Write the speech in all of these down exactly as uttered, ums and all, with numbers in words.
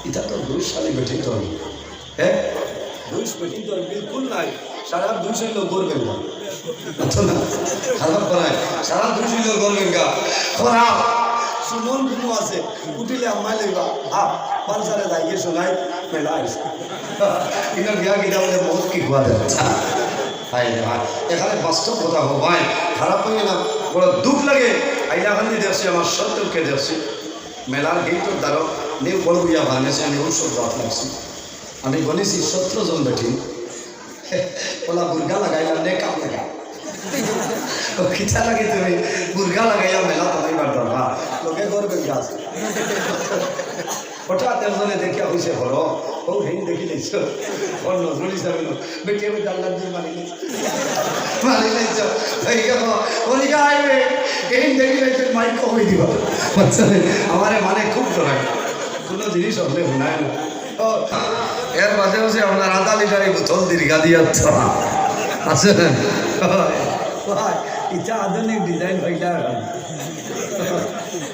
ইটা তো দুষ খালি বেটিন্তর। হ্যাঁ, দুষ বেটিন্তর বিলকুল নাই। সারা দুষ অইলো ঘরর বেঙ্গা। বুঝছো না? খারাপ করায়। সারা দুষ অইলো ঘরর বেঙ্গা। খারাপ। সুমন ঘুমো আছে। উঠিলে আম্মায় লইবা। আ, পালসারে যাইগে শোনাই, মেলা আইছে। ইনো গিয়া কিতা বলে, মদ কি খোয়া যাচ্ছে? হায় রে হায়। এখানে বাস্তব কথা হো ভাই। খারাপ অইয়ে না। বড় দুখ লাগে। আইলাকান্দি দেখছি, আমার শত্রুকে দেখছি। মেলার গেইটর দ্বারো নিউ বড়গুইয়া ফার্মেসি, আমি ঔষধ দেওয়াত লাগছি। আমি গনিছি সতেরো জন বেটি। ওলা বুরকা লাগাইলা, নেকাব লাগা। ও কিতা লাগে তুমি বুরকা লাগাইয়া মেলাত হামাইবার দরকার? লগে ঘরর বেঙ্গা আছে। হঠাৎ একজনে দেখিয়া কইছে, "হলো, ও হেইন দেখিলাইছো?" ওর নজরুল হিসাবে লো, বেটি আমি ডাল্লার দিয়ে মারি লাইছি। মারি লাইছো। এই গেল, ওর ইগা আইবে, হেইন দেখিলাইছো, মাইক কমাই দিবা। বুঝছো নি? আমারে মানে খুব ডরায়। কোনো জিনিস হলে হুনায় না। ও, এর মাঝে মাঝে আপনার আধা লিটার এই বোতল দীর্ঘা দিয়ে আছে। আছে না? ভাই, ইটা আধুনিক ডিজাইন হইলা এখন।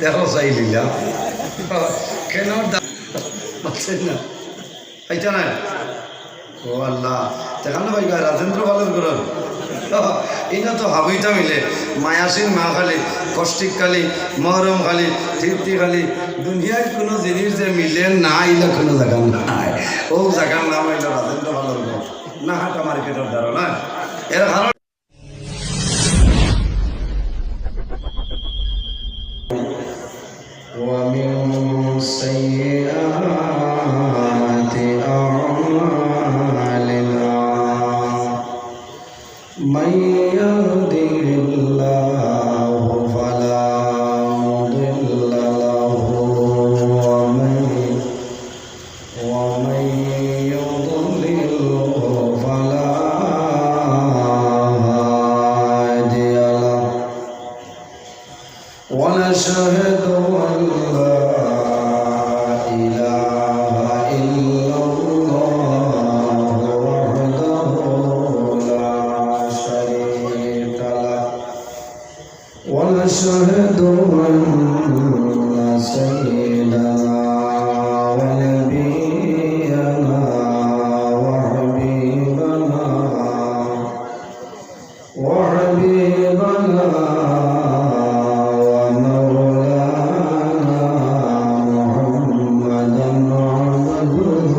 দেখো চাই লিলা। কেন দা-, বুঝছেন না? পাইতা নাই? ও আল্লাহ, দেখানো ভাই, রাজেন্দ্র ভালর ঘরর। ইনো তো হাবইতা মিলে, মায়াসিন মা খালি, কষ্টিক খালি, মহরম খালি, তৃপ্তি খালি, দুনিয়ার কোনো জিনিস যে মিলে না, ইলা কোনো জাগা নাই। ও জাগার নাম অইলো রাজেন্দ্র ভালর ঘর, নাহাটা মার্কেটর দ্বারো না। এর কারণ ومن سيئات أعمالنا. من يهده الله فلا مضل له، ومن، ومن يضلله فلا هادي له. ونشهد أن لا إله إلا الله وحده لا شريك له، ونشهد أن سيدنا ونبينا وحبيبنا وحبيبنا ومولانا محمدا عبده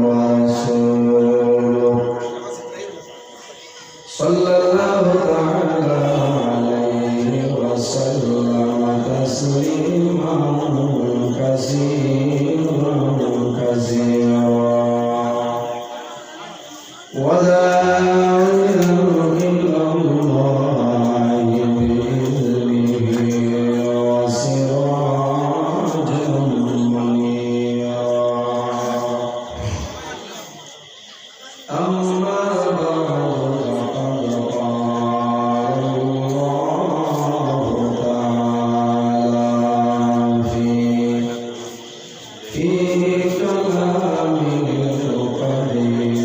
ورسوله، صلى الله تعالى عليه وسلم تسليما كثيرا كثيرا. وداعيا إلى الله بإذنه وسراجا منيرا. أما بعد، فقد قال الله تعالى في في كلامه القديم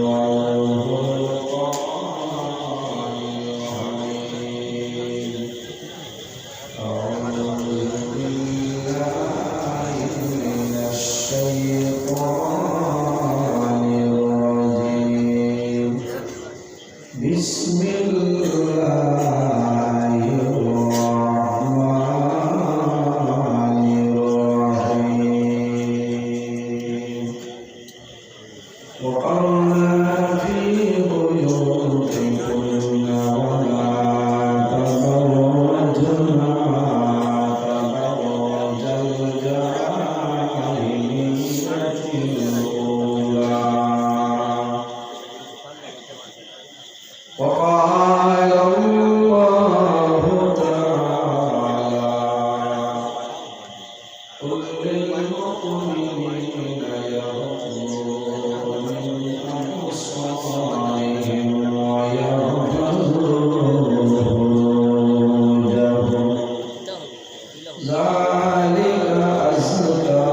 والفرقان الحميد. أعوذ بالله من الشيطان الرجيم. بسم الله الرحمن الرحيم. وقرنا في بيوتكن ولا تبرجن تبرج الجاهلية الأولى. وقال الله تعالى: قل للمؤمنين يغضوا من أبصارهم ويحفظوا فروجهم، ذلك أزكى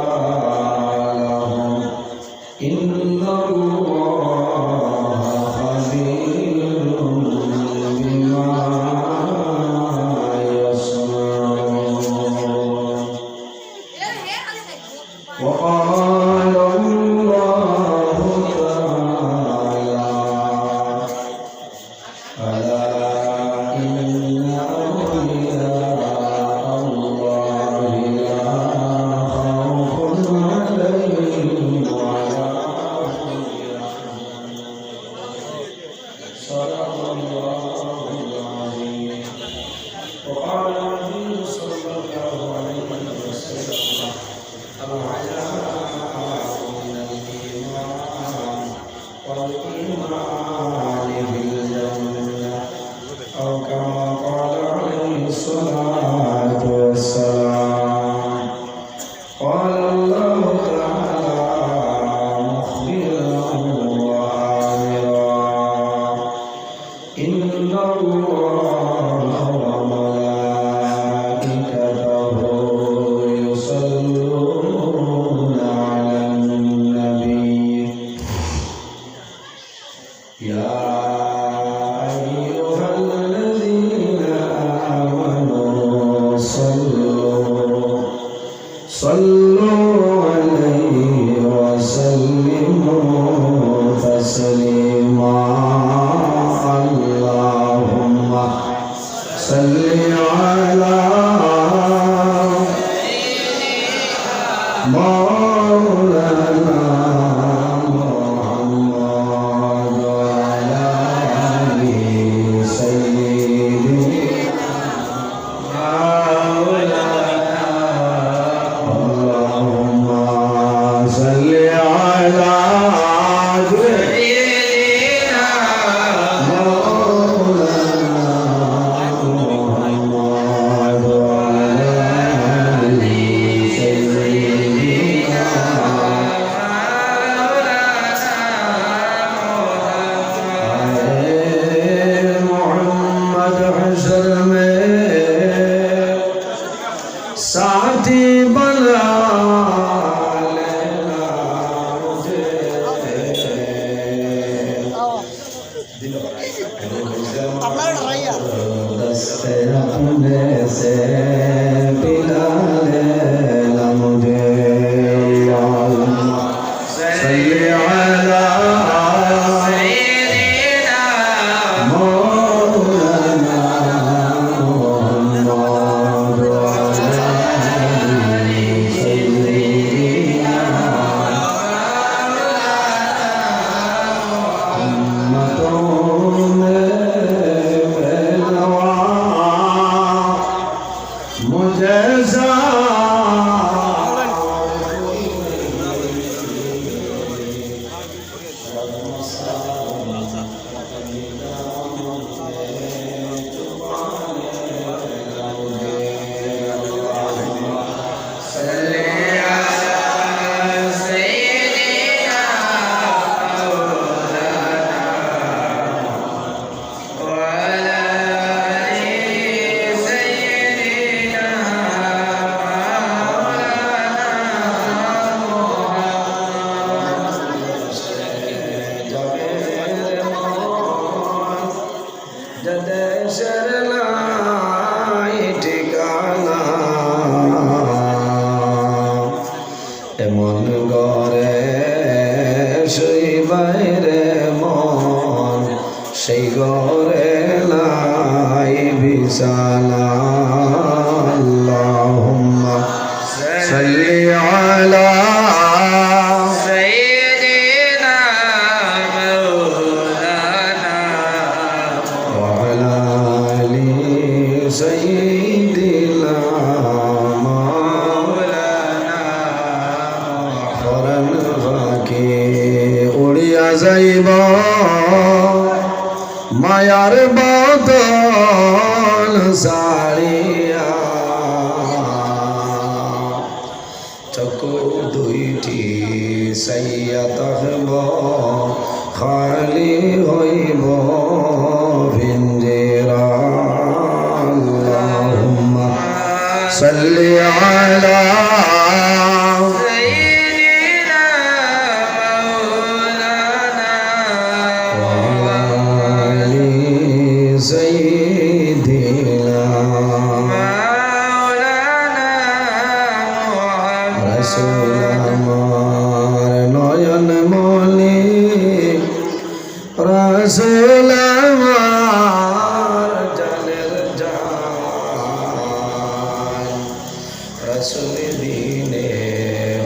لهم، إن الله خبير بما يصنعون. وقال صلوا عليه وسلموا تسليما. اللهم صل على مولانا محمد وعلى آل سيدنا اللهم صل على سيدنا مولانا محمد وعلى آل سيدنا محمد. حشر میں ساتھی بنا لینا مجھے۔ دست اپنے سے پلا لینا مجھے۔ اللهم صل على سيدنا مولانا محمد وعلى آل سيدنا محمد۔ مجھے যে দেশের নাই ঠিকানা, এমন ঘরে শুইবায় রে মন, সেই ঘরে নাই বিছানা। اللهم صل على سيدنا مولانا وعلى آل سيدنا مولانا। পরান পাখি উড়িয়া যাইব মায়ার বাদন ছাড়িয়া। চক্ষু দুইটি চাইয়া থাকব, খালি হইব পিঞ্জিরা। اللهم صل على سيدنا مولانا وعلى آل سيدنا مولانا محمد। রাসূল আমার নয়ন মণি, রাসূল আমার জানের জান। রাসূল বিনে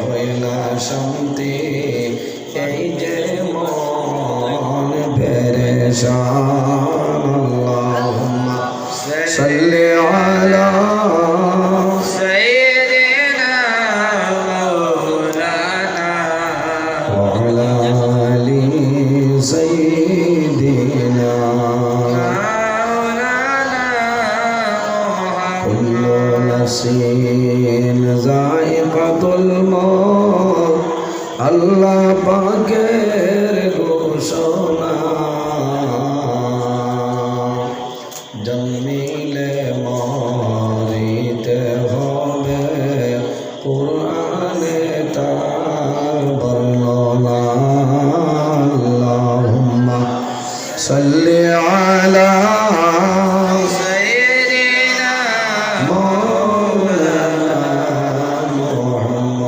হয় না শান্তি, এই যে মন পেরেশান। اللهم صل على سيدنا مولانا وعلى آل سيدنا مولانا محمد। كل نفس ذائقة الموت، আল্লাহ পাকের ঘোষণা। জন্মিলে মরিতে হবে, কোরআনে তার বর্ণনা। اللهم صل على سيدنا مولانا محمد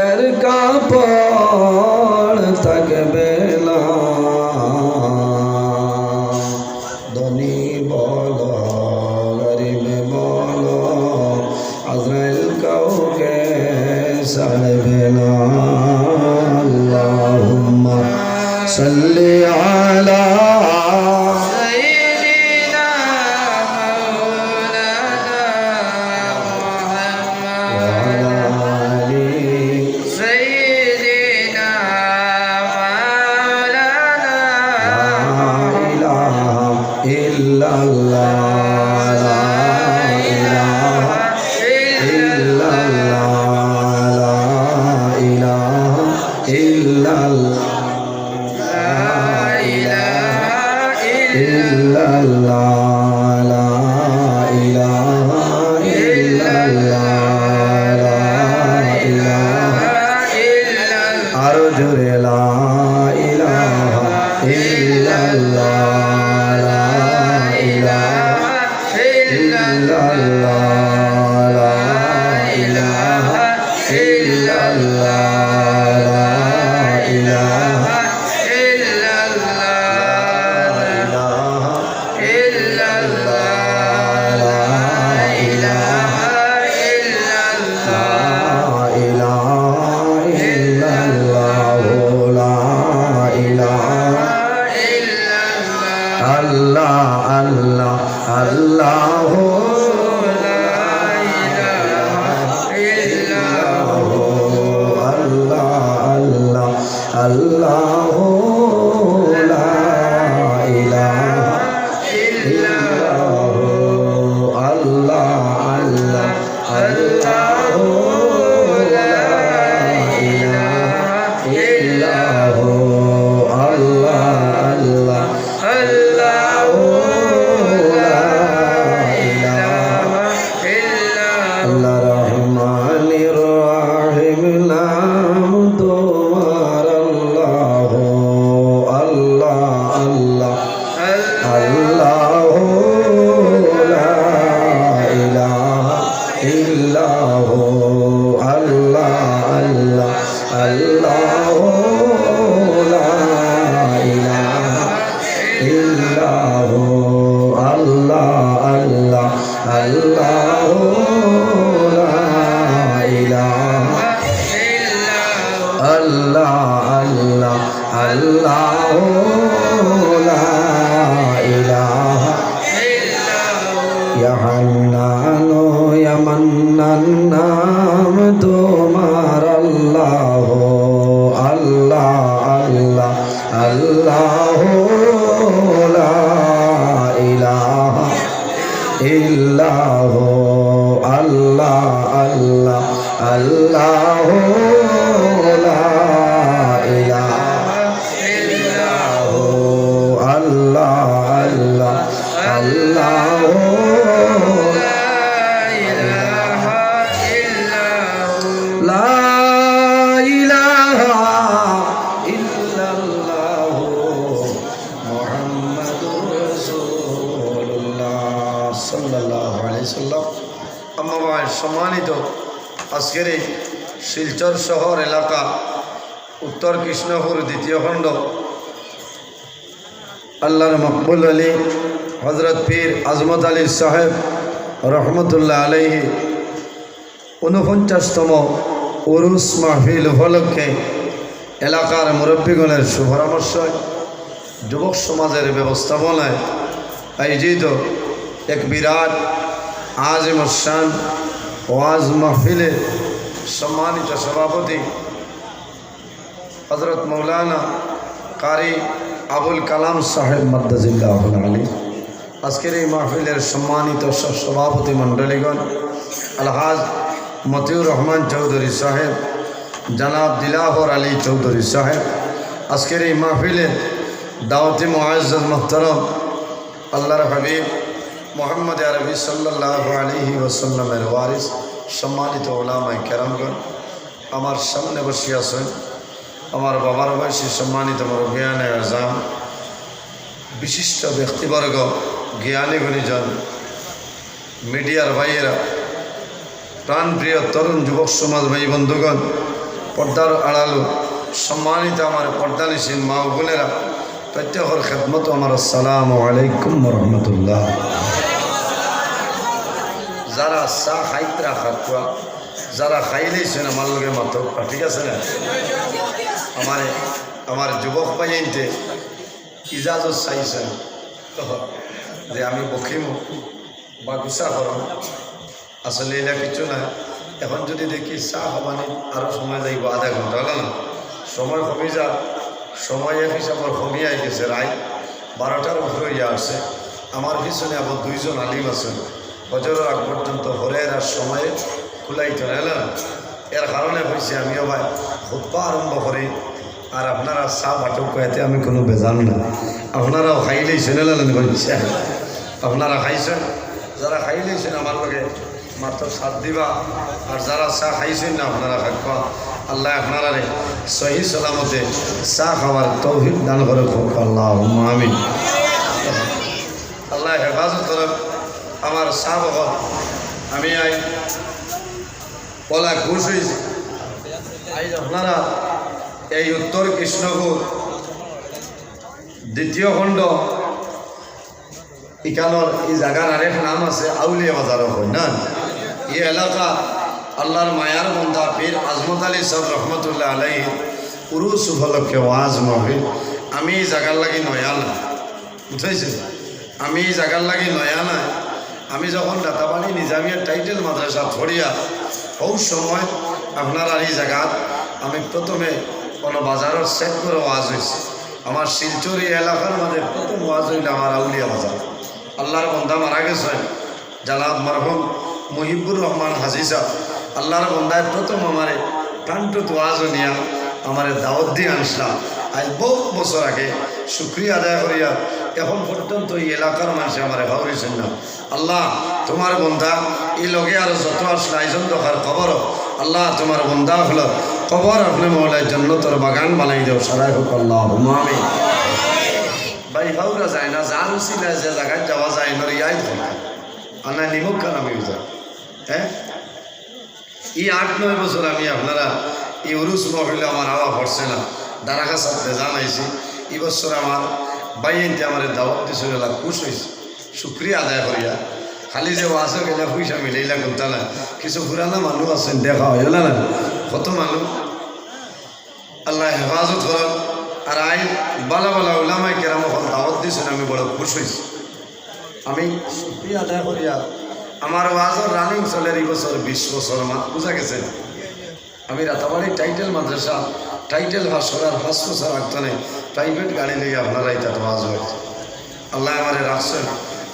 এর কাপড় থাকবে না। ধনী বলো, গরিব বলো, আজরাইল কাউকে ছাড়বে না। আল্লাহুম্মা সাল্লি আলা সাইয়্যিদিনা মাওলানা মুহাম্মদ ওয়া আলা আলি সাইয়্যিদিনা মাওলানা। লা ইলাহা ইল্লাল্লাহ, লা ইলাহা ইল্লাল্লাহ, লা ইলাহা ইল্লাল্লাহ। لا إله إلا الله، لا إله إلا الله، لا إله إلا الله. আরো জোরে, لا إله إلا الله، لا إله إلا الله، لا إله إلا الله، لا إله إلا الله، لا إله إلا الله، لا إله إلا الله، لا إله إلا الله، لا إله إلا الله. আল্লাহ, আল্লাহ, আল্লাহু লা ইলাহা ইল্লাহু। আল্লাহ, আল্লাহ, আল্লাহু লা ইলাহা ইল্লাহু। আল্লাহ, আল্লাহ, আল্লাহু লা ইলাহা ইল্লাহু। আল্লাহ, আল্লাহ, আল্লাহু লা ইলাহা ইল্লা আল্লাহ। রহমানির রহিম নাম তোমার আল্লাহ, আল্লাহ, আল্লাহ, আল্লাহু লা ইলাহা ইল্লাহু। আল্লাহ, আল্লাহ, আল্লাহু লা ইলাহা ইল্লাহু। আল্লাহ, আল্লাহ, আল্লাহু লা ইলাহা ইল্লাহু। আল্লাহ, আল্লাহ, আল্লাহু লা ইলাহা ইল্লাহু। ইয়া হান্নানু ইয়া মান্নান নাম তোমার আল্লাহ, আল্লাহ, আল্লাহ, আল্লাহু লা ইলাহা ইল্লাহু। আল্লাহ, আল্লাহ, আল্লাহু লা ইলাহা ইল্লাহু। আল্লাহ, আল্লাহ, আল্লাহু লা ইলাহা ইল্লাহু। লা ইলাহা ইল্লাল্লাহু মুহাম্মাদুর রাসূলুল্লাহ সাল্লাল্লাহু আলাইহি ওয়াসাল্লাম। আম্মা বাদ, সম্মানিত আজকের এই শিলচর শহর এলাকা, উত্তর কৃষ্ণপুর দ্বিতীয় খণ্ড, আল্লাহর মকবুল আলী হযরত পীর আজমত আলী সাহেব রহমতুল্লাহ আলাইহি ঊনপঞ্চাশতম উরুস মাহফিল উপলক্ষে এলাকার মুরব্বীগণের সুপরামর্শে যুবক সমাজের ব্যবস্থাপনায় আয়োজিত এক বিরাট আজিমুস শান ওয়াজ মাহফিলের সম্মানিত সভাপতি হযরত মাওলানা কারি আবুল কালাম সাহেব মাদ্দাজিল্লাহুল আলী, আজকের এই মাহফিলের সম্মানিত সহ-, সভাপতি মণ্ডলীগণ, আলহাজ মতিউর রহমান চৌধুরী সাহেব, জনাব দিলাওয়ার আলী চৌধুরী সাহেব, আজকের এই মাহফিলের দাওয়াতি মুআজ্জাজ মুহতারাম আল্লাহর হাবিব মুহাম্মদ আরবি সাল্লাল্লাহু আলাইহি ওয়াসাল্লামের ওয়ারিস, সম্মানিত উলামায়ে কেরামগণ, আমার সামনে বসে আছেন আমার বাবার বয়সী সম্মানিত মুরব্বিয়ানে আজম, বিশিষ্ট ব্যক্তিবর্গ, জ্ঞানী গুণীজন, মিডিয়ার ভাইয়েরা, প্রাণপ্রিয় তরুণ যুবক সমাজ ভাই বন্ধুগণ, পর্দার আড়ালো সম্মানিত আমার পর্দানিশীন মা ও বোনেরা, প্রত্যেকের খেদমত আমার আসসালামু আলাইকুম ওয়া রাহমাতুল্লাহ। যারা চা খাইতরা খাতুয়া, যারা খাইলেইছেন আমার লগে মাতউক্কা, ঠিক আছে না? আমার, আমার যুবক ভাইয়াইন্তে ইজাজত চাইছেন যে আমি বকিমু বা গুসা করমু। আসলে ইলা কিচ্ছু না। এখন যদি দেখি চা খাবানি আরো সময় যাইব আধা ঘন্টা, হলো না? সময় কমি যার, সময় এক হিসাবে কমি আই গেছে, রাইত বারোটার উপরে অইয়া আসছে। আমার পিছনে আবার দুইজন আলিম আছেন, ফজরর আগ পর্যন্ত হরের আর সময়ে খুলাইতো না, হলো না? এর কারণে কইছি আমিও ভাই খুতবা আরম্ভ করি, আর আপনারা চা বাটউক্কা, এতে আমি কোনো বেজার না। আপনারাও খাইলেইছেন, এলা না কইছে। আপনারা খাইছেন, যারা খাইলেইছেন আমার লগে মাত্র সাথ দিবা, আর যারা চা খাইছেন না আপনারা খাইবা। আল্লায় আপনারারে সহি সালামতে চা খাওয়ার তৌফিক দান করউক, আল্লাহুম্মা আমিন। আল্লায় হেফাজত করউক। আমার চা বকত আমি আই বলা খুশ অইছি। আইজ আপনারা এই উত্তর কৃষ্ণপুর দ্বিতীয় খণ্ড, ইখানর ই জাগার আরেক নাম আছে আউলিয়া বাজারও কয় না? ই এলাকা আল্লাহর মায়ার বন্দা পীর আজমত আলী সাহেব রহমতুল্লাহ আলাইহি উরুস উপলক্ষে ওয়াজ মাহফিল। আমি ই জাগার লাগি নয়া না, বুঝাইছে? আমি ই জাগার লাগি নয়া না। আমি যখন রাতাবাড়ি নিজামিয়া টাইটেল মাদ্রাসা পড়িয়া, হউ সময় আপনারার ই জাগাত আমি প্রথমে কোনো বাজারর সেট করে ওয়াজ অইছে। আমার শিলচর ই এলাকার মাঝে প্রথম ওয়াজ অইল আমার আউলিয়া বাজার। আল্লাহর বন্দা মারা গেছেন, জালাব মরহুম মুহিবুর রহমান হাজি সাহেব, আল্লাহর বন্দায় প্রথম আমারে কান্টুত ওয়াজ নিয়া আমারে দাওয়াত দিয়া আনছলা। আইজ বহুত বছর আগে শুকরিয়া আদায় করিয়া এখন পর্যন্ত ই এলাকার মানষে আমারে হাওরিছেন না। আল্লাহ, তুমার বন্দা ই লগে আরো যত আছলা, আইজন দরকার কবর, আল্লাহ, তুমার বন্দা অকলর কবর আপনে মওলায় জন্নতর বাগান বানাই দেও, সারাই কউক আল্লাহুম্মা আমিন। ভাই, হাওরা যায় না, যার উসিলায় যে জাগাত যাওয়া যায়, নরিয়াই ধরকা। আনা নিমক কার আমি উজা। হ্যাঁ? ই আট নয় বছর আমি আপনারা ই উরুস মহফিলে আমার আওয়া পড়ছে না, দারাগা সাথে জানাইছি। ই বছর আমার ভাইয়াইন্তে আমারে দাওয়াত দিছিল, এলা খুশ অইছি, শুকরিয়া আদায় করিয়া। খালি যে ওয়াজও গেলে পয়সা মিলাইলা কুন্তা না, কিছু পুরানা মানুষ আছেন, দেখা অইলা না, কত মানুষ। আল্লাহ হেফাজত করউক। আর আইজ বালা বালা উলামায়ে কেরাম অকল দাওয়াত দিছেন, আমি বড় খুশ অইছি। আমি শুকরিয়া আদায় করিয়া আমার ওয়াজর রানিং চলের ই বছর বিশ বছর, মাত বুঝা গেছে। আমি রাতাবাড়ি টাইটেল মাদ্রাসা, টাইটেল পাশ করার পাঁচ বছর আগ থনে প্রাইভেট গাড়ি লইয়া আপনারা ইতাত ওয়াজ অইছে। আল্লায় আমারে রাখছেন।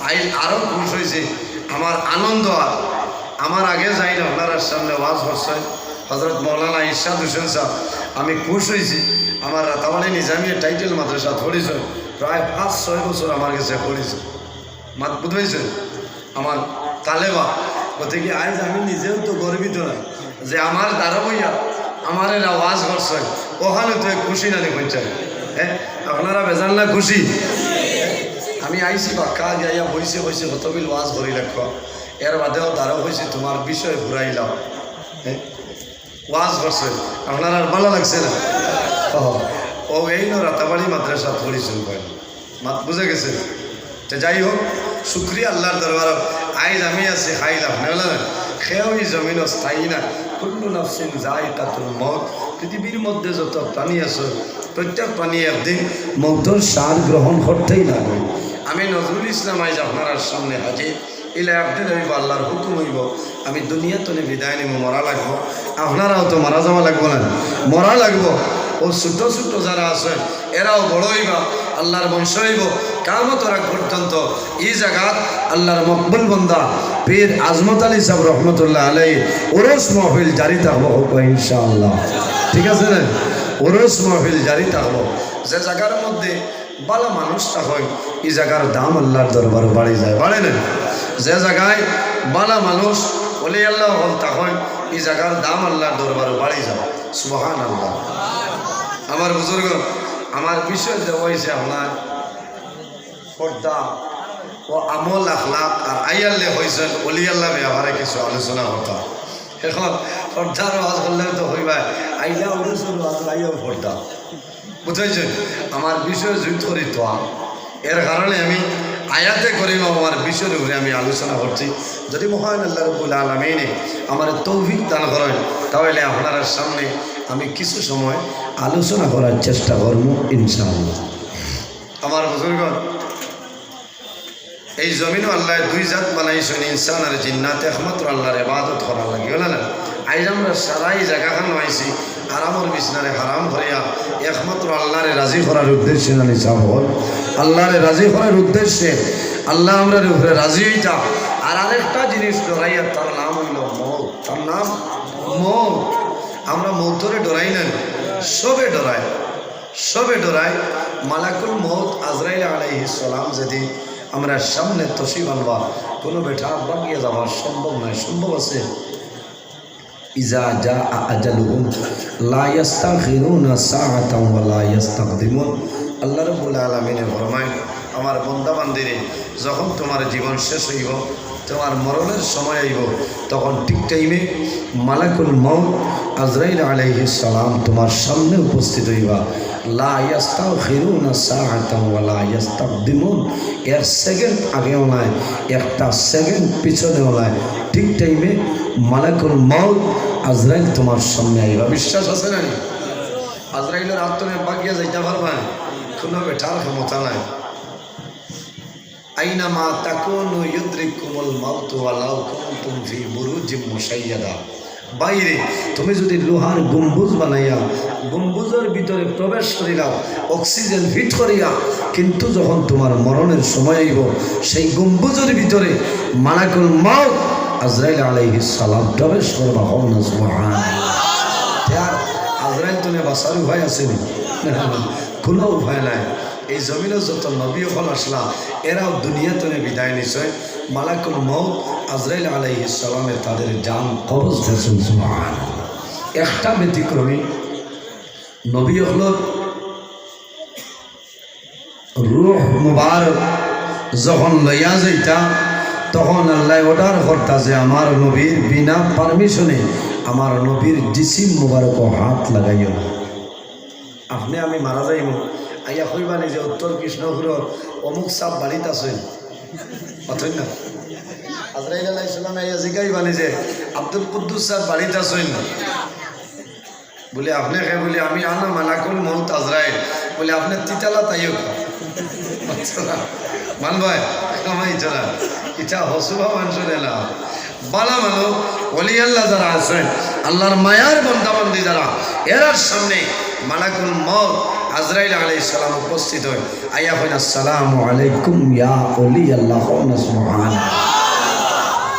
আইজ আরো খুশ অইছি, আমার আনন্দ আর আমার আগে যাইন আপনারার সামনে ওয়াজ করছেন হজরত মৌলানা ইরশাদ হোসেন সাহেব। আমি খুশ অইছি, আমার রাতাবাড়ি নিজামিয়া টাইটেল মাদ্রাসা পড়িছইন, প্রায় পাঁচ ছয় বছর আমার গেছে পড়িছইন। মাত বুঝাইছে? আমার তালেবা। গতিকে আইজ আমি নিজেও তো গর্বিত না যে আমার দ্বারা বইয়া আমার এরা ওয়াজ করছে, ওখানে তো এক খুশি নানি পঞ্চায়েত। হ্যাঁ, আপনারা বেজান না খুশি? আমি আইছি বাক্কা আগে আইয়া বইছে বইছে কত বিল ওয়াজ করি লাগবো, এর বাদেও দ্বারা কইছি তোমার বিষয় ঘুরাইলাম। হ্যাঁ, ওয়াজ করছে, আপনার আর ভালো লাগছে না? ও, ও এই নো রাতাবাড়ি মাদ্রাসা পড়িছইন কয়। মাত বুঝা গেছে? তো যাই হোক, শুকরিয়া আল্লাহর দরবার। আইজ আমি আছি, খাইল আপনে, বুঝলা না? কেউ ই জমিনো স্থায়ী না। কুল্লু নাফসিন যায়িকাতুল মউত। পৃথিবীর মধ্যে যত প্রাণী আছে, প্রত্যেক প্রাণী একদিন মউতর স্বাদ গ্রহণ করতেই লাগবে। আমি নজরুল ইসলাম আইজ আপনার সামনে হাজির। ইলা একদিন অইব, আল্লাহর হুকুম অইব, আমি দুনিয়া তনে বিদায় নিব, মরা লাগবো। আপনারাও তো মারা যাওয়া লাগবো না, মরা লাগবো। ও ছোট ছোট যারা আছে, এরাও বড় অইবা, আল্লাহর বংশ অইব। কিয়ামতর আগ পর্যন্ত ই জাগাত আল্লাহর মকবুল বন্দা পীর আজমত আলী সাহেব রহমতুল্লাহ আলাইহি উরুস মাহফিল জারি থাকবো, কউক্কা ইনশাআল্লাহ। ঠিক আছে না? উরুস মাহফিল জারি থাকবো। যে জাগার মধ্যে বালা মানুষ থাকইন, ই জাগার দাম আল্লাহর দরবারো বাড়ি যায়, বাড়ে না? যে জাগায় বালা মানুষ, ওলি আল্লাহ অকল থাকইন, ই জাগার দাম আল্লাহর দরবারো বাড়ি যায়। সুবহানাল্লাহ। আমার বুজুর্গ, আমার বিষয় যে অইছে আপনার পর্দা ও আমল আখলাক, আর আইয়ারলে অইছে ওলি আল্লাহ ব্যাপারে কিছু আলোচনা করতাম। এখন পর্দার ওয়াজ করলে তো অইবায়, আইলা উরুসুল আজরাইল পর্দা। বুঝাইছে? আমার বিষয় জুত করি তো আম। এর কারণে আমি আয়াতে করিমা আমার বিষয়ের উপরে আমি আলোচনা করছি। যদি মহান আল্লাহ রব্বুল আলামিনে আমার তৌফিক দান করেন, তাহলে আপনার সামনে আমি কিছু সময় আলোচনা করার চেষ্টা করব ইনশাআল্লাহ। আমার বুজুর্গ, এই জমিনও আল্লাহ দুই জাত বানাইছেন, ইনসান আর জিন্নাত, একমাত্র আল্লাহর ইবাদত করার লাগি, বুঝলা না? আইজ আমরা সারাই জায়গা খান আইছি, আরামর বিছনারে হারাম করিয়া একমাত্র আল্লাহরে রাজি করার উদ্দেশ্যে না নিসাব হল। আল্লাহরে রাজি করার উদ্দেশ্যে আল্লাহ আমরার উপরে রাজি হইতা। আর আরেকটা জিনিস ডরাইয়া, তার নাম হইল মউত। তার নাম মউত। আমরা মউতরে ডরাই না, সবে ডরায়। সবে ডরায়। মালাকুল মউত আজরাইল আলাইহিস সালাম যেদিন আমরার সামনে তশরিফ আনবা, কোনো বেটা বাগিয়া যাওয়া সম্ভব নয়। সম্ভব আছে? ইজা জা আজালুহুম লা ইয়াস্তাখিরুনা সাআতান ওয়া লা ইয়াস্তাকদিমুন। আল্লাহ রাব্বুল আলামিনে ফরমায়, আমার বন্দা বান্দিরে, যখন তোমার জীবন শেষ হইব, তোমার মরণের সময় আইব, তখন ঠিক টাইমে মালাকুল মউত আজরাইল আলাইহিস সালাম তোমার সামনে উপস্থিত হইবা। লা ইয়াস্তাখিরুনা সাআতান ওয়া লা ইয়াস্তাকদিমুন। এক সেকেন্ড আগেও নাই, একটা সেকেন্ড পিছনেও নাই, ঠিক টাইমে মালাকুল মউত আজরাইল তোমার সামনে আইবা। বিশ্বাস আছে না? আজরাইলের হাত তনে বাগিয়া যাইতা পারবা না, কোনো বেটার ক্ষমতা নাই। আইনামা তাকুনু ইউদরিকুমুল মাউতু ওয়ালাউ কুনতুম ফি বুরুজিম মুশাইয়াদা। বাইরে তুমি যদি লোহার গম্বুজ বানাইয়া গম্বুজের ভিতরে প্রবেশ করিলাও, অক্সিজেন ফিট করিয়া, কিন্তু যখন তোমার মরণের সময় আইব, সেই গম্বুজের ভিতরে মালাকুল মউত আজরাইল আলাইহিস সালাম প্রবেশ করবা। হও না সুবহানাল্লাহ। তে আর আজরাইল তনে বাঁচার উপায় আছে নি? কোনো উপায় নাই। এই জমিনো যত নবী অকল আসলা, এরাও দুনিয়া তনে বিদায় নিছে। মালাকুল মউত আজরাইল আলাইহিস সালামে তাদের জান কবজ করছইন। সুবহানাল্লাহ। একটা ব্যতিক্রমী, নবী অকলর রূহ মুবারক যখন লইয়া যাইতা, তখন আল্লায় অর্ডার করতা যে আমার নবীর বিনা পারমিশনে আমার নবীর জিসিম মুবারকো হাত লাগাইও না। আপনে আমি মারা যাইমু, আইয়া কইবা নি যে উত্তর কৃষ্ণপুরর অমুক সাব বাড়িত আছইন, অথই না? আজরাইল আলাইহিস সালামে আইয়া জিগাইবা নি যে আব্দুল কুদ্দুস সাব বাড়িত আছইন? বলে, আপনে কে? বলে, আমি আনা মালাকুল মউত আজরাইল। বলে, আপনে তিতালা তাইও। আচ্ছা, মান ভাই, আমার ইচ্ছা না। ইচ্ছা হসুবা মানুষের এলা। বালা মানুষ, ওলি আল্লাহ যারা আছেন, আল্লাহর মায়ার বন্দা বান্দি যারা, এরার সামনে মালাকুল মউত আজরাইল আলাইহিস সালাম উপস্থিত হয়। আইয়া কইন, "আসসালামু আলাইকুম ইয়া ওলি আল্লাহ।" কও না সুবহানাল্লাহ।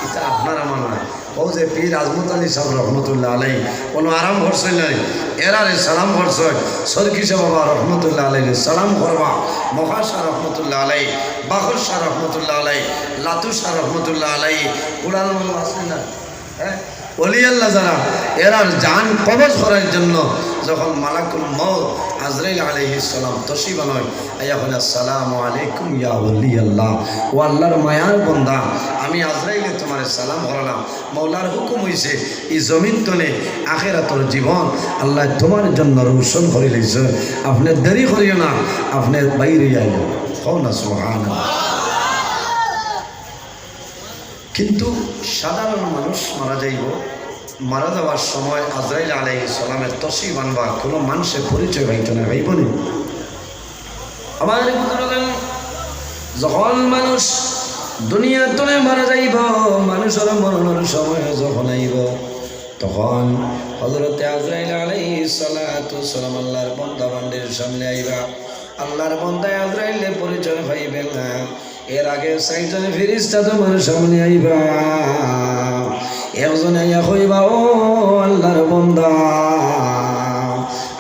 ইটা আপনার আমার না। ও যে পীর আজমত আলী সাহেব রহমতুল্লাহ আলাই, কোনো আরাম করছইন নাই, এরারে সালাম করছইন, সরকিশা বাবা রহমতুল্লাহ আলাইরে সালাম করবা, মখা শাহ রহমতুল্লাহ আলাই, বাখর শাহ রহমতুল্লাহ আলাই, লাতু শাহ রহমতুল্লাহ আলাই, কুড়াল মোল্লা আছইন না? হ্যাঁ? ওলি আল্লাহ যারা, এরার জান কবজ করার জন্য যখন মালাকুল মউত আজরাইল আলাইহিস সালাম তশরিফ আনইন, আইয়া কইন, "আসসালামু আলাইকুম ইয়া ওলি আল্লাহ।" ও আল্লাহর মায়ার বন্দা, আমি আজরাইলে তোমারে সালাম করালাম। মৌলার হুকুম হইছে, এই জমিন তনে আখেরাতর জীবন আল্লাহ তোমার জন্য রোশন করি লইছে। আপনে দেরি করিও না, আপনে বাইরে আইও। কও না সুবহানাল্লাহ। কিন্তু সাধারণ মানুষ মারা যাইব, মারা যাওয়ার সময় আজরাইল আলাইহিস সালামের তশরিফ আনবা, কোনো মানুষে পরিচয় পাইতো না, পাইব নি? আমার বুজুর্গান, যখন মানুষ দুনিয়া তনে মারা যাইব, মানুষের মরণের সময় যখন আইব, তখন হযরতে আজরাইল আলাইহিস সালাতু ওয়াস সালাম আল্লাহর বন্দা বান্দির সামনে আইবা। আল্লাহর বন্দায় আজরাইলে পরিচয় পাইবে না। এর আগে চাইরজন ফিরিস্তা তোমার সামনে আইবা। একজনে আইয়া কইবা, "ও আল্লাহর বন্দা,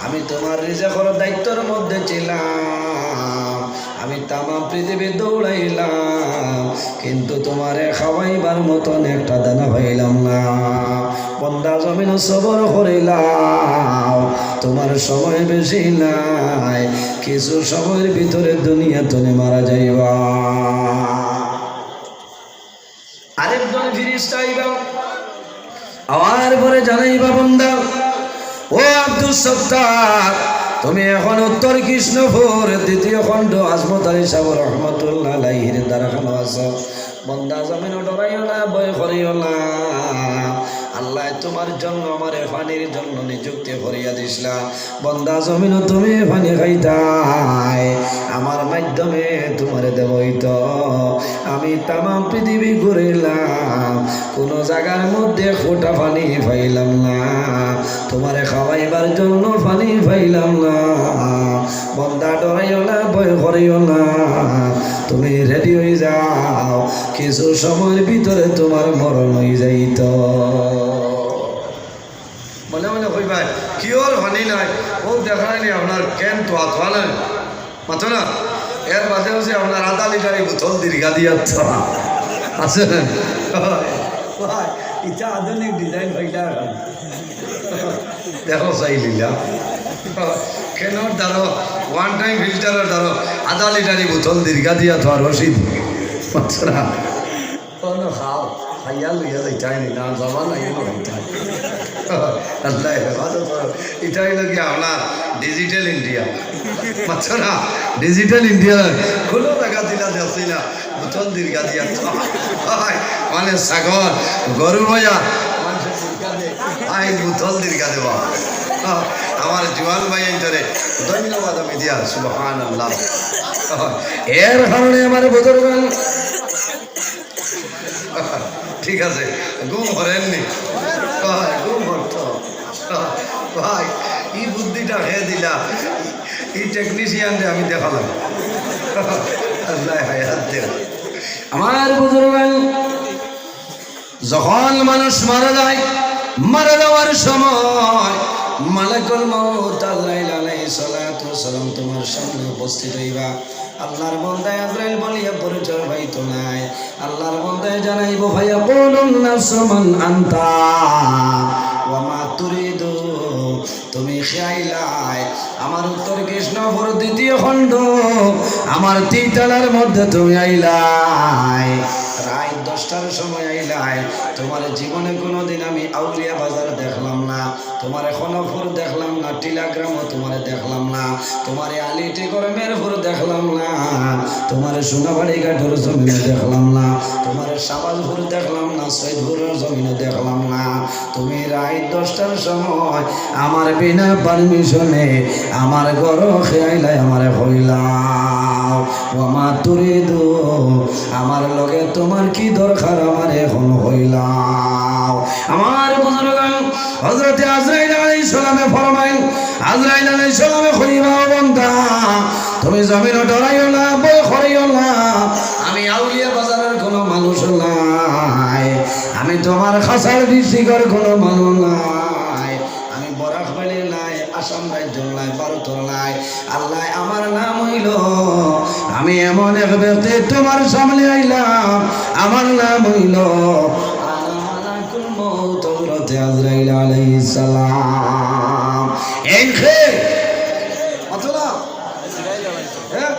আমি তোমার রিজেকর দায়িত্বর মধ্যে ছিলাম, আমি তামাম পৃথিবী দৌড়াইলাম, কিন্তু তোমারে খাওয়াইবার মতন একটা দানা পাইলাম না। বন্দা জমিন সবর করিলাও, তোমার সময় বেশি নাই, কিছু সময়র ভিতরে দুনিয়া তনে মারা যাইবা।" আরেকজন ফিরিস্তা আইবা, আওয়ার পরে জানাইবা, "বন্দা, ও আব্দুস সত্তার, তুমি এখন উত্তর কৃষ্ণপুর দ্বিতীয় খণ্ড আজমত আলী সাহেব রহমতুল্লাহ আলাইহির দারখানো আছো। বন্দা জমিনো ডরাইও না, ভয় করিও না। আল্লায় তুমার জন্য আমারে পানির জন্য নিযুক্তি করিয়া দিছলা। বন্দা জমিনো তুমি পানি খাইতায়, আমার মাধ্যমে তুমারে দেওয়া অইতো। আমি তামাম পৃথিবী ঘুরিলাম, কুনু জাগার মধ্যে ফুটা পানি পাইলাম না, তুমারে খাওয়াইবার জন্য পানি পাইলাম না। বন্দা, ডরাইও না, ভয় করিও না, তুমি রেডি অই যাও, কিছু সময়র ভিতরে তুমার মরণ অই যাইতো। মনে মনে কইবায়, "কিওর পানি নাই, অউ দেখায়নি আপনার can থুয়া থুয়া নাই।" মাতো না? এর বাদে অইছে আপনার আধা লিটারি বোতল দীর্ঘা দিয়া থুয়া। আছে না? ভাই, ইটা আধুনিক design অইলা অখন। দেখো চাই লীলা। Can-র দ্বারো, one time filter-র দ্বারো, আধা লিটারি বোতল দীর্ঘা দিয়া থুয়া রশিদ। মাতো না? অনো খাও, খাইয়া লইয়া যাইতায় নি, না যাবা না, ইনো খাইতায়। আল্লায় হেফাজত করো। ইটা অইলো কি আপনার digital India। মাতো না, digital India। কুনু জাগা দিলা দেখছি না, বোতল দীর্ঘা দিয়া তো। ভাই, মানে ছাগল, গরু বয়া, মানুষে দীর্ঘা দে, আইজ বোতল দীর্ঘা দেবা। আমার জোয়ান ভাইয়াইন্তরে ধন্যবাদ আমি দিয়া, সুবহানাল্লাহ। এর কারণে আমার বুজুর্গান ঠিক আছে, ঘুম হরেননি? ভাই, ঘুম হরতো। ভাই, ই বুদ্ধিটা হে দিলা, ই technician-রে আমি দেখালাম। আল্লায় হায়াত দেও। আমার বুজুর্গান, যখন মানুষ মারা যায়, মারা যাওয়ার সময় মালাকুল মউত আজরাইল আলাইহিস সালাতু ওয়াস সালাম তুমার সামনে উপস্থিত অইবা। আল্লার বন্দায় আজরাইল বলিয়া পরিচয় পাইতো নায়। আল্লার বন্দায় জানাইবো, "ফায়াকুলুন নাসু মান আনতা ওয়া মা তুরিদু।" তুমি কে আইলায়? আমার উত্তর কৃষ্ণপুর দ্বিতীয় খণ্ড, আমার তিতালার মধ্যে তুমি আইলায়। রাইত দশটার সময় আইলায়। তুমারে জীবনে কুনুদিন আমি আউলিয়া বাজার দেখলাম না। তুমারে খনপুর দেখলাম না, টিলাগ্রামো তুমারে দেখলাম না, তুমারে আলিটিগর মেরপুর দেখলাম না, তুমারে সোনাবাড়ি ঘাটর জমিনো দেখলাম না, তুমারে শাহবাজপুর দেখলাম না, সৈয়দপুরর জমিনো দেখলাম না। তুমি রাইত দশটার সময় আমার বিনা permission-এ আমার ঘরো কে আইলায় আমারে কইলাও। ওয়া মা তুরিদু, আমার লগে তুমার কি দরকার আমারে অখন কইলাও। আমার বুজুর্গান, হযরতে আজরাইল আলাইহিস সালামে ফরমাইন, আজরাইল আলাইহিস সালামে কইবা, "ও বন্দা, তুমি জমিনো ডরাইও না, ভয় করিও না, আমি আউলিয়া বাজারর কুনু মানুষ নায়, আমি তুমার কাছাড় district-র কুনু মানুষ নায়, আমি বরাক ভ্যালির নায়, আসাম রাজ্যর নায়, ভারতর নায়।" আল্লায়, আমার নাম অইলো, আমি এমন এক ব্যক্তি তুমার সামনে আইলাম, আমার নাম অইলো আনা মালাকুল মউত হযরতে আজরাইল আলাইহিস সালাম। এই খে, মাতো না? হ্যাঁ?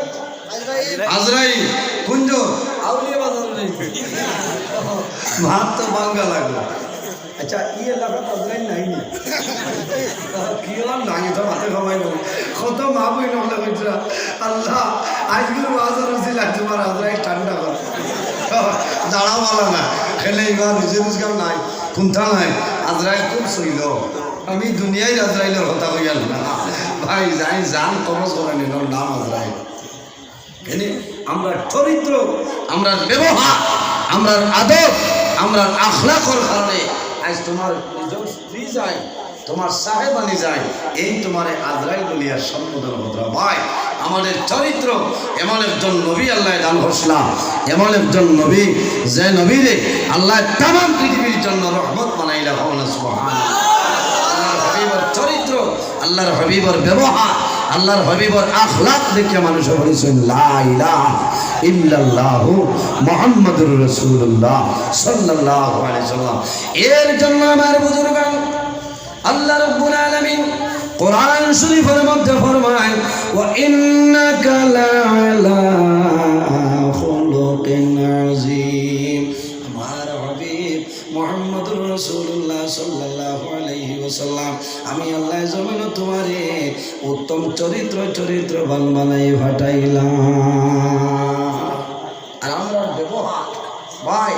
আজরাইল, কুঞ্জ, আউলিয়া বাজার নাই। মাত তো বাঙ্গা লাগলো। আচ্ছা, ই এলাকাত আজরাইল নাই নি? কিওর নাই, তো মাতে কমাই বলি। কত মা বইন অকলে কইতরা, "আল্লাহ, আইজকুর ওয়াজর উছিলায় তুমার আজরাইল ঠান্ডা করো।" দাঁড়াওয়ালা না, খেলে ইবার নিজে রোজগার নাই, কুন্তা নাই, আজরাইল খুব সইল। আমি দুনিয়ার আজরাইলর কথা কইয়ার না। ভাই, যাই জান কবজ করানির নাম আজরাইল। এনে আমরার চরিত্র, আমরার ব্যবহার, আমরার আদব, আমরার আখলাকর কারণে আইজ তুমার নিজর স্ত্রী যাই, তুমার সাহেবানি যাই, এই তুমারে আজরাইল বলিয়া সম্বোধন করতরা। ভাই, আমাদের চরিত্র এমন একজন নবী আল্লায় দান করছিলা, এমন একজন নবী, যে নবীরে আল্লায় তামাম পৃথিবীর জন্য রহমত বানাইলা। কও না সুবহানাল্লাহ। আল্লার হাবিবর চরিত্র, আল্লার হাবিবর ব্যবহার, আল্লার হাবিবর আখলাক দেখিয়া মানুষে বলছেন, "লা ইলাহা ইল্লাল্লাহু মুহাম্মাদুর রাসূলুল্লাহ সাল্লাল্লাহু আলাইহি ওয়াসাল্লাম।" এর জন্য আমার বুজুর্গান, আল্লাহ রাব্বুল আলামিন কোরআন শরীফের মধ্যে ফরমায়, "ওয়া ইন্নাকা লাআলা খুলুকিন আযীম।" আমার হাবিব মুহাম্মদুর রাসূলুল্লাহ সাল্লাল্লাহু আলাইহি সাল্লাম, আমি আল্লাহ জমিনো তোমারে উত্তম চরিত্র, চরিত্রবান বানাই পাঠাইলাম। আর আমরার ব্যবহার, ভাই,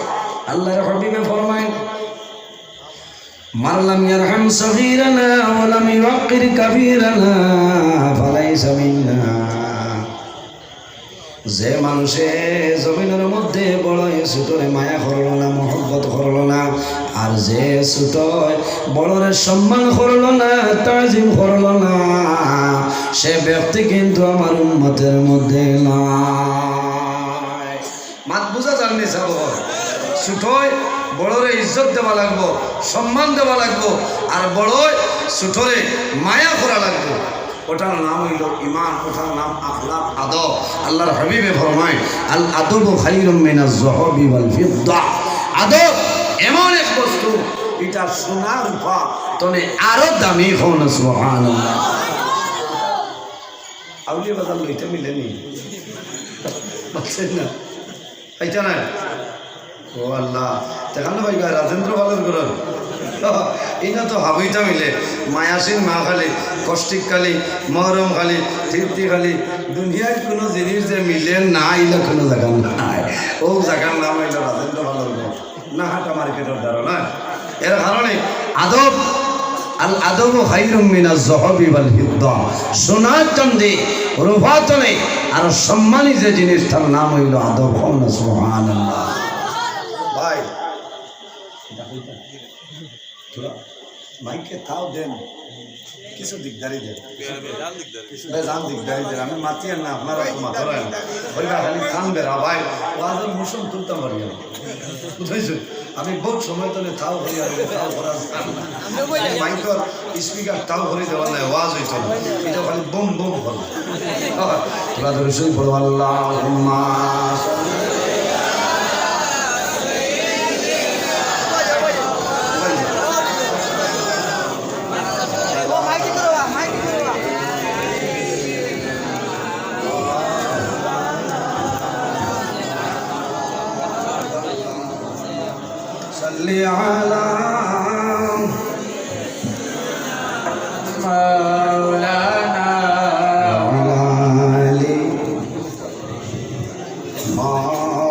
আল্লাহর হাবিবে ফরমাইন, "মান লাম ইয়ারহাম সগীরানা ওয়া লাম ইউক্কির কাবীরানা ফালাইসা মিন্না।" যে মানুষে জমিনর মধ্যে বড়য় ছোটরে মায়া করলো না, মহব্বত করলো না, আর যে ছোটয় বড়রে সম্মান করলো না, তাজিম করলো না, সে ব্যক্তি কিন্তু আমার উম্মতের মধ্যে নাই। মাত বুঝা যার নি সাব? ছোটয় বড়রে ইজ্জত দেওয়া লাগবো, সম্মান দেওয়া লাগবো, আর বড়য় ছোটরে মায়া করা লাগবো। ওটার নাম অইলো ইমান, ওটার নাম আখলাক, আদব। আল্লাহর হাবিবে ফরমায়, "আল আদবু খায়রুম মিনাজ যাহাবি ওয়াল ফিদ্দা।" আদব এমন এক বস্তু, ইটা সোনা রূপা তনে আরো দামি। কও না সুবহানাল্লাহ। আউলিয়া বাজার লইতে মিলেনি, বুঝছেন না? পাইতা নাই? ও আল্লাহ, দেখানো ভাই ভাই, রাজেন্দ্র বালুর ঘর। ইনো তো হাবইতা মিলে, মায়াসিন মা খালি, কষ্টিক খালি, মহরম খালি, তৃপ্তি খালি, দুনিয়ার কোনো জিনিস যে মিলে না, ইলা কোনো জাগা নাই। ও জাগার নাম অইলো রাজেন্দ্র বালুর ঘর। না হাটা মার্কেটর ধারো না। এর কারণে আদব, আল আদবু খায়রুম মিনাজ যাহাবি ওয়াল ফিদ্দা। সোনা চান্দি, রূপা তনে আর সম্মানী যে জিনিস, তার নাম অইলো আদব। কও না সুবহানাল্লাহ। ভাই, থুড়া মাইকে তাও দেন, কিছু দিকদারি দেন। বেজান দিকদারি দেন। আমি মাতিয়ার না, আপনারা তো মাতরা না। ওই বা খালি কান বেড়া ভাই, ওয়াজর মৌসুম তুলতাম পারি না। বুঝছো? আমি বহুত সময় তনে তাও করি, আমি তাও করা যায় না। মাইকর স্পিকার তাও করি দেওয়া নাই, ওয়াজ অইতো না। ইটা খালি বুম বুম করে। তোরা ধরে শুরু করো, আল্লাহুম্মা صل على مولانا وعلى آل مولانا.